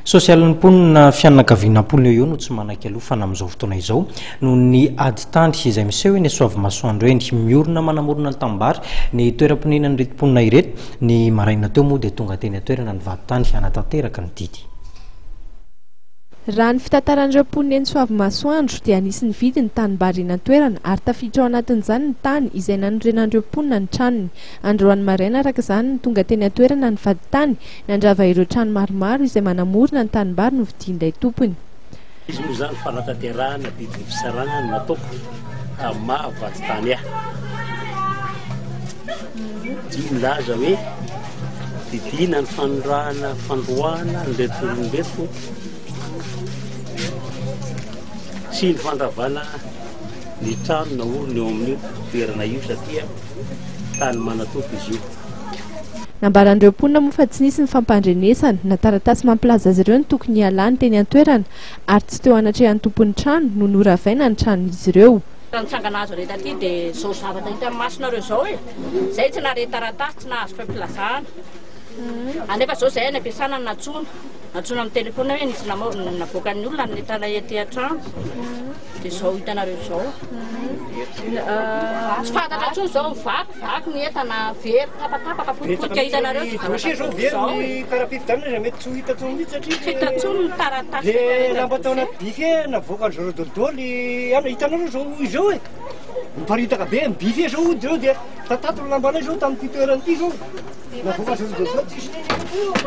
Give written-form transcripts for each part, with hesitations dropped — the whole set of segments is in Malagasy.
Sosialin'ny mponina fianakaviana am-polony eo eo no tsy manan-kialofana amin'izao fotoana izao noho ny ady tany izay miseho eny Soavimasoandro eny. Miorina manamorona ny tanimbary ny toeram-ponenan'ireto mponina ireto. Ny maraina teo moa dia tonga teny an-toerana ny vadintany hanatanteraka ny didy. Raha ny fitantaran'ireo mponina eny Soavimasoandro dia nisy nividy ny tanimbary eny an-toerana ary tafiditra ao anatin'izany ny tany izay nanorenan'ireo mponina ny tranony. Androany maraina araka izany no tonga teny an-toerana ny vadintany nandrava ireo trano maromaro izay manamorona ny tanimbary novidian'ilay tompony. Izy moa izany fanatanterahana didin'ny fitsarana no nataoko amin'ny maha vadintany ahy. Dia milaza hoe didiana ny fanondrahana fandroahana an'ireto olona ireto sy ny fandravana ny trano naorina eo amin'io toerana io satria tany manan-tompo izy io. Nambaran'ireo mponina moa fa tsy nisy ny fampandrenesana na taratasy mampilaza azy ireo ny tokony hialany teny an-toerana ary tsy teo anatrehan'ny tompon'ny trano no noravaina ny tranon'izy ireo. Raha nitsangana azo rehetra aty dia izao zavatra hitan'ny masonareo izao e! Izay tsy nahare taratasy, tsy nahazo fampilazana. Anefa izao izay any am-piasana no nantsoina. Nantsoina amin'ny telefaonina hoe nisy navoakan'ny olona ny entana ety an-trano. Dia izao hitanareo izao. Tsy fantatra intsony izao, vaky, vaky ny entana, very, tapatapaka, potipotika hitanareo izao zavatra Dossier zao very ny kara-pifidianana izay mety tsy ho hita intsony mihitsy satria Tsy hita intsony ny taratasy le rehetra lamba tao anaty buffet navoakan-dry zareo dolidoly any hitanareo zao izao e miparitaka be ny buffet zao ody zao dia tatato ny lambanay zao tamin'ity toerana ity zao navoakan-dry zareo dolidoly tsisy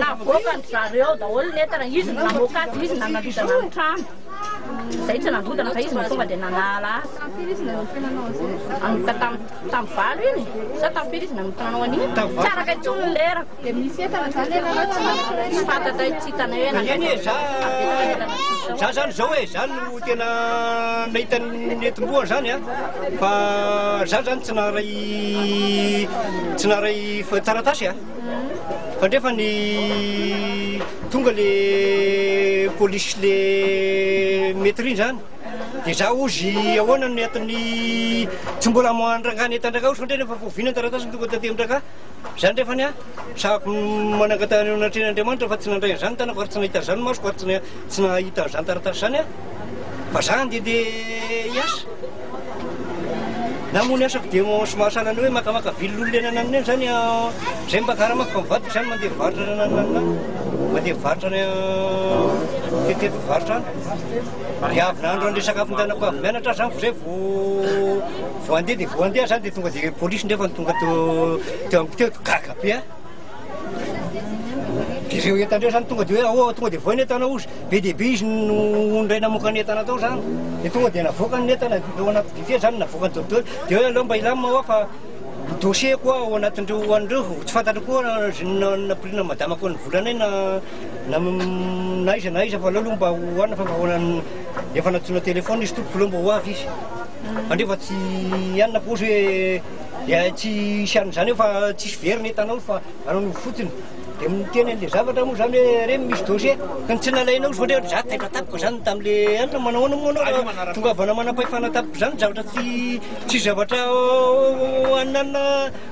Navoakan-dry zareo daholo ny entana, izy no namoaka azy, izy no nanadidana ny trano. Izay tsy nandrodana fa izy no tonga dia nanala azy. Nanomboka tamin'ny 8 iny sa tamin'ny firy izy nanomboka nanao an'iny? Tsy araka intsony ny lerako. Dia misy entana izany ianareo tsy fantatra hoe Tsy fantatray, tsy hitanay hoe Eny e, za za zany zao e, za no tena nahita ny nentim-boa zany a, fa za zany tsy naharay tsy naharay taratasy a, fa ndrefa ny tonga le polisy le maître iny zany de za ozy ahoana ny atin'ny tsy mbola mandrangah ny entan-drangah ozy fa ndre nefa oviana ny taratasy no tonga taty amin-drangah. Izany ndrefany an, sahako manangatahana eo anatrehan'Andriamanitra fa tsy nandray an'izany ny tanako ary tsy nahita an'izany ny masoko ary tsy nahita an'izany taratasy izany aho fa za andeha dia hiasa. Na moa ny asako dia somary sahala ny hoe makamaka vilon'olona eny ananona eny izany izay mba karamako fa ny vadiko izany mandeha mivarotra any ananona any, mandeha mivarotra any tetety mivarotra any. Dia avy nahandro an'ilay sakafon-danako avy mianatra aho izany vao izay vao Vao handeha dia vao handeha zany dia tonga dia polisy nefa no tonga teo teo amiko teo, gaga be aho. Dia ireo entana ireo zany tonga dia hoe ahoa tonga dia voay ny entana ozy, be dia be izy no indray namoaka ny entana tao zany. Dia tonga dia navoakany ny entana teo anaty buffet zany navoakany daholo. Dia hoe aleo mba hilamina hoa fa ny dossier koa ao anatin'ireo an'ireo tsy fantatro koa zay nampirina madamako ny volanay na na na aiza na aiza fa aleo aloha mba hohanina fa mba efa nantsoina téléphone izy tompoko aleo mba ho avy izy. Andreo fa tsy anona kosa hoe dia tsy hisy an'izany eo fa tsisy very ny entanao fa anao fotsiny. Dia miteny an'ilay zavatra moa zany hoe reny misy dossier ka ny tsy nalainao izy fa ndre za taitra tampoka zany tamin'le anona manao ahoana moa anao raha tongavana manam-pahefana tampoka zany zavatra tsy tsy zavatra anona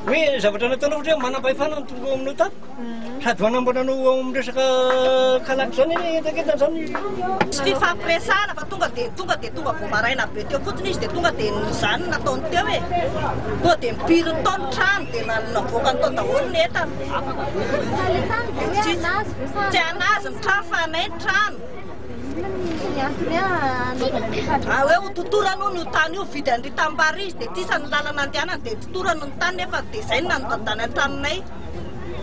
hoe zavatra nataonao ohatra hoe manam-pahefana no tonga ao aminao tampoka. Sady manambana anao ao amin'ny resaka kalaky zany anie entakentana zany. Tsy fifampiresahana fa tonga dia tonga dia tonga vao maraina be teo fotsiny izy dia tonga dia izany no nataony teo e. Tonga dia nipiriny tao ny trano dia navoakany tao daholo ny entana. Tsy anazy ny trano fa anay ny trano. Ah hoe ho totorana hono io tany io, vidy an-dry tanimbary izy dia tisa ny lalana andehanany dia totorana ny tany nefa dia izay no nanodadany ny tranonay.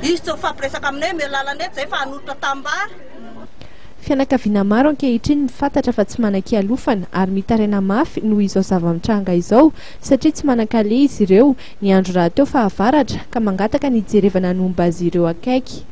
Izy tsy mifampiresaka aminay, omeo lalana eto izay fa hanolotra tanimbary. Fianakaviana maro ankehitriny no fantatra fa tsy manan-kialofana ary mitaraina mafy noho izao zava-mitranga izao satria tsy manan-kaleha izy ireo, ny andro rahateo fahavaratra ka mangataka ny hijerevana ny momba azy ireo akaiky.